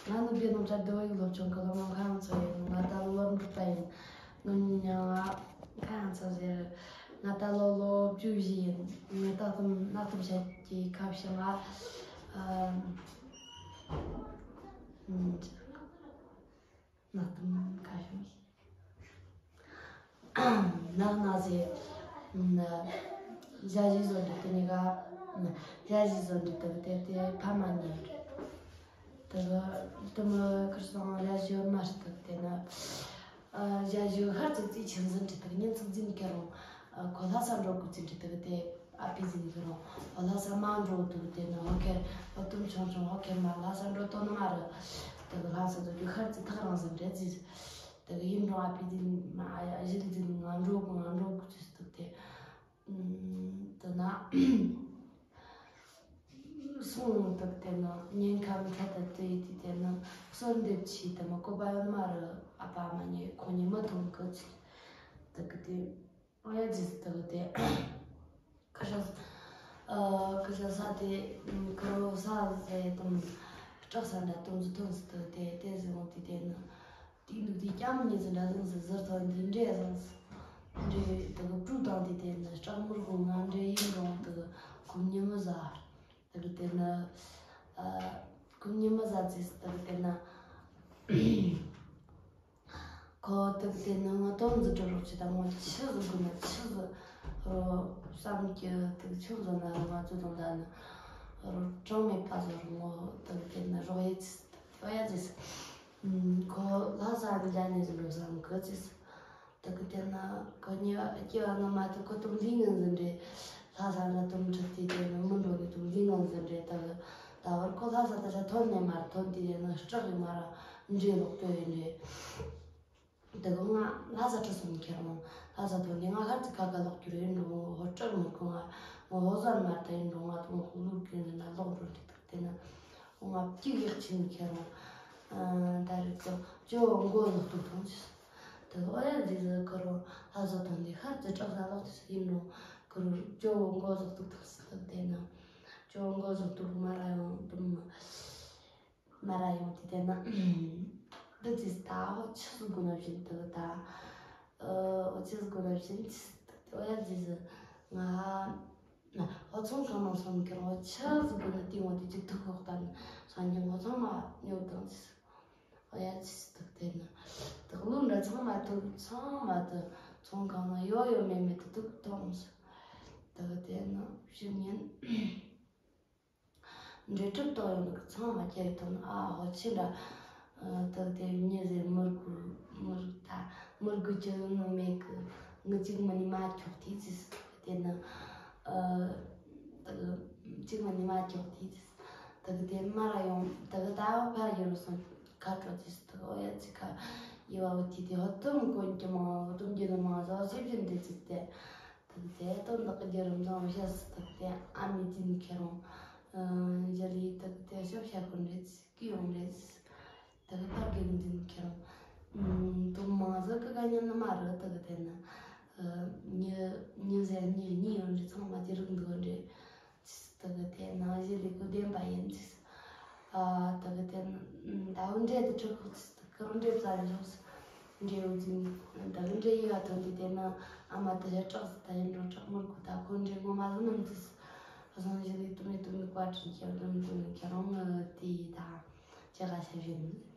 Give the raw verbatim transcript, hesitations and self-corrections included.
ང་ནི་བོད་ནང་བཅའ་སྡོད་ཡིག་སློབ་ཆུང་གི་སློབ་མ་ཁ་ཡང་ཚོ་ཡིན། ང་ད་ལོ་ལོ་འབྲིང་པ་ཡིན། ང་ཉ་ང་ཁ་ཡང་ཚོ་ཟེར། ང་ད་ལོ་ལོ་བཅུ་བཞི་ཡིན། ངས་ད་དུང་ནག་དུང་བཤད་ཀྱི་ཁ་བྱང་ང་། ཨ། ཨ། ནག་དུང་ཁ་བྱང་། ནག་ནག་ཟེར། ཨ། ཞ་ཞི་བཟོ་འདྲི་དེ་ནི་ག་ཞ་ཞི་བཟོ་འདྲི་དེ་དེ་དེ་ཕ་མ་ཉེ་རེད། དེ་གི་དེ་མི་ཁར་སང་ཞ་ཞི་མ་རེད་དེ་ན། ཨ། ཞ་ཞི་ཧར་ཙི་ཙི་ཆེན་ཟིན་འདྲི་དེ་གི་ཉིན་ཚིག་འཛིན་ཁྱེར་རུང་། ཨ། ཁོ་ལྷ་ས་འགྲོ་དགོས་ཙི་འདྲི་དེ་གི་དེ་ཨ་ཕི་འཛིན་ཁྱེར་རུང་། ཨ། ལྷ་ས་མ་འགྲོ་དུ་དེ་ན་ཧོ་ཁེར་ཨ་དུམ་ཆུང་ཆུང་ཧོ་ཁེར་མ་ལྷ་ས་འགྲོ་དོ་ནི་མ་རེད། དེ་གི་ལྷ་ས་དུ་རྒྱུ་ཧར་ཙི་ཐག་རིང་ཟིན་འདྲི་ཙི། དེ་གི་ཡིན་རུང་ཨ་ཕི་འཛིན་མ་ཨ་ཞི་ལི་འཛིན་ང་འགྲོ་དགོས་ང་འགྲོ་དགོས་ཙི་དུ་དེ། ཨ། དེ་ན། སོང་། དེ་གི་དེ་ནི་ཉེན་ཁ་མི་ཐད་དུ་དེ་ཡི་དུས་དེ་ནི་གསོལ་འདེབས་ཆེ་དེ་མི་བཀོད་པ་ཡོད་མ་རེད། ཨ་ཕ་མ་ཉེ་ཁོ་ཉེ་མི་ཐོན་གི་ཚིག་དེ་གི་དེ་ཨོ་ཡ་ཇིས་དེ་གི་དེ་ཁ་ཤས། ཨ། ཁ་ཤས་ས་དེ་ཁོ་རོ་ས་ཟེ་དུམ་སྐྲག་ས་འདྲ་དུམ་ཟི་ཐོན་སི་དེ་དེ་དེ་ཟི་འོང་དེ་དེ་ནི། དེའི་འདུག་དེ་སྐྱམ་ཉིད་ཟིན་འདྲ་ཟིན་ཟི་ཟུར་ཐོན་དེ་འདྲེ་ཟིན་ཟི། འདྲེ་དེ་གི་བྲུ་དང་དེ་དེ་ནི་སྐྲག་མུར་གོ་ང་འདྲེ་ཡིན་རུང་དེ་གི་ཁོ་ཉི་མི་ཟ། དེ་གི་དེ་ནི། ཨ། ཁོ་ཉི་མི་ཟ་ཙིས་དེ་གི་དེ་ནི། ཁོ་དེ་གི་དེ་ནི་ང་དོན་ཟི་འདྲ་རོགས་ཆི་དང་ངོ་ཆི་ཟི་དགོས་ན་ཆི་ཟི་རོ་བསམ་གྱི་དེ་གི་ཆི་ཟི་ན་རོ་ང་ཚོ་དང་ད་ནི་རོ་གྲངས་མེད་པ་ཟོ་རོ་ངོ་དེ་གི་དེ་ནི་རོགས་ཡེ་ཙིས་དེ་གི་ཨོ་ཡ་ཙིས། ཁོ་ལྷ་ས་འདི་འདྲ་ནས་ཟིན་འགྲོ་བསམ་གི་ཙིས། དེ་གི་དེ་ན་ཁོ་ཉེ་བ་སྐྱེ་བ་ནི་མ་ཐུབ་ཁོ་དུམ་ལི་ངན་ཟིན་རེད། ལྷ་ས་ན་དུམ་ཁྲིད་དེ་དེ་ནི་མི་འགྲོ་གི་དུམ་ལི་ངན་ཟིན་རེད། ད་གི་ད་བར་ཁོ་ལྷ་ས་ད་ཆ་ཐོན་ནས་མར་ཐོན་དེ་དེ་ནི་སྐྲག་གི་མར་འདྲེ་ལོག་སྤྲོད་ཡིན་རེད། དེ་གི་ང་ལྷ་ས་ཁྲི་སོང་ཁྱེར་འོང་ལྷ་ས་ཐོན་དེ་ང་ཧར་ཙི་ཁ་ཁ་ལོག་རྒྱུ་རེད་འགྲོ་ཧོ་སྐྲག་མི་ཁོ་ང་ངོ་ཧོ་ཟན་མར་ད་ཡིན་འགྲོ་ང་དུང་ཧུ་ལུར་གི་ན་ལོག་འགྲོ་རེད། དེ་ན་ང་གཅིག་ཡག་ཆེན་ཁྱེར་རོ། ཨ། ད་རེས་ཀྱི་ཇོ་མགོ་ལོག་ཏུ་ཐོང་ཆི། དེ་ཨོ་ཡ་ཇི་ཟི་ཁུ་རོ་ལྷ་ཟོ་ཐོང་དེ་ཧར་ཙི་སྐྲག་ས་ལོག་ཏུ་ཡིན་རུང་ཁུ་རོ་ཇོ་མགོ་ལོག་ཏུ་ཐོང་སི་ལབ། དེ་ན་ཇོ་མགོ་ལོག་ཏུ་མ་ར་ཡོང་དུམ་མ་ར་ཡོང་དེ་དེ་ན་འདི་ཙི་ད་ཨོ་ཆི་ཟི་གུ་ན་བཞིན་དུ་ད་ཨོ་ཆི་ཟི་གུ་ན་བཞིན་ཨོ་ཡ་ཇི་ཟི་ང་། ན་ཨོ་ཚོང་ཁང་ནང་སོང་ཁྱེར་ཨོ་ཆི་ཟིག་གི་ན་དེ་ངོ་དེ་ཅིག་ཐུག་ཁོག་ད་ནི་སང་ཉིན་ཨོ་ཚང་མ་ཉོ་དང་ཟིག་ཨོ་ཡ་ཆི་ཟིག་ཐུག་དེ་ན་དག་ལུ་འདྲ་ཚང་མ་ཐུག་ཚང་མ་དུ་ཚོང་ཁང་ནང་ཡོ་ཡོ་མེ་མེ་དུ་ཐུག་ཐོང་ཟིག་དག་དེ་ན་ཕྱི་ཉིན་འདྲེ་གྲུབ་ཐོག་ཡོང་གི་ཚང་མ་ཁྱེར་ཐོན་ཨ་ཧོ་ཆི་འདྲ། ཨ། དག་དེ་མྱི་ཟེར་མུར་གུ་མུར་ད་མུར་གུ་ཅི་ནུ་མེད་གི་ངི་གཅིག་མི་ནི་མ་ཁྱོག་ཐིག་ཟིག་དེ་ནི། ཨ། དག་གཅིག་མི་ནི་མ་ཁྱོག་ཐིག་ཟིག་དག་དེ་མ་ར་ཡོང་དག་ད་བ་ཕ་ཡོ་རུ་སོང་ཁ་དྲོ་ཟིག་དག་ཨོ་ཡ་ཚི་ཁ་ཡི་བ་བུ་ཐི་དེ་ཧོ་ཏུམ་གོན་གྱི་མང་ཧོ་ཏུམ་གྱི་ནི་མང་ཟོ་སེམས་ཅན་དེ་ཚིག་དེ། དག་དེ་དོན་དག་གི་རྒྱུ་རུ་འཛོམས་བྱས་སུ་དག་དེ་ཨ་མི་དེ་ནི་ཁྱེར་རུང་། ཨ། ཞི་ལི་དག་དེ་ཤོབ་ཤ་ཁོ་འདྲེ་ཚིག་གི་ཡོང་རེད། དེ་གི་ཕར་གི་འདི་ཁྱེར་རུང་། ཨ། དུང་མང་ཟིག་གི་ག་ཉན་ནི་མ་རེད། དེ་གི་དེ་ནི། ཨ། ཉི་ཉི་ཟེར་ཉི་གཉིས་ཡོད་རེད། ཚང་མ་དེ་རིགས་འདུག་རེད། དེ་གི་དེ་ནང་བཞིན་ལས་ཀུ་བདེན་པ་ཡིན་ཅིག་ཨ། དེ་གི་དེ་ནི་ད་འུ་འདྲེ་དེ་ཁྲི་ཁུག་ཅིག་དེ་ཁུར་འདྲེ་བཟའ་རེ་ཞོག་ཅིག་འདྲེ་འུ་ཅིག་དེ་གི་འདྲེ་ཡི་བ་ཐོན་དེ་དེ་ནི་ཨ་མ་དེ་ཧེ་སྐྲག་ཟིག་ད་ཡིན་འགྲོ་སྐྲག་མུར་གུ་ད་ཁོ་འདྲེ་ངོ་མ་ཟིག་མིན་ཅིག་བཟང་ཞིག་ལས་དུ་མི་དུ་མི་བཀའ་དྲིན་ཁྱེར་དུ་མི་དུ་མི་ཁྱེར་རུང་ངི་དེ་ཡི་ད། ཅི་ག་ཤ་བཞིན།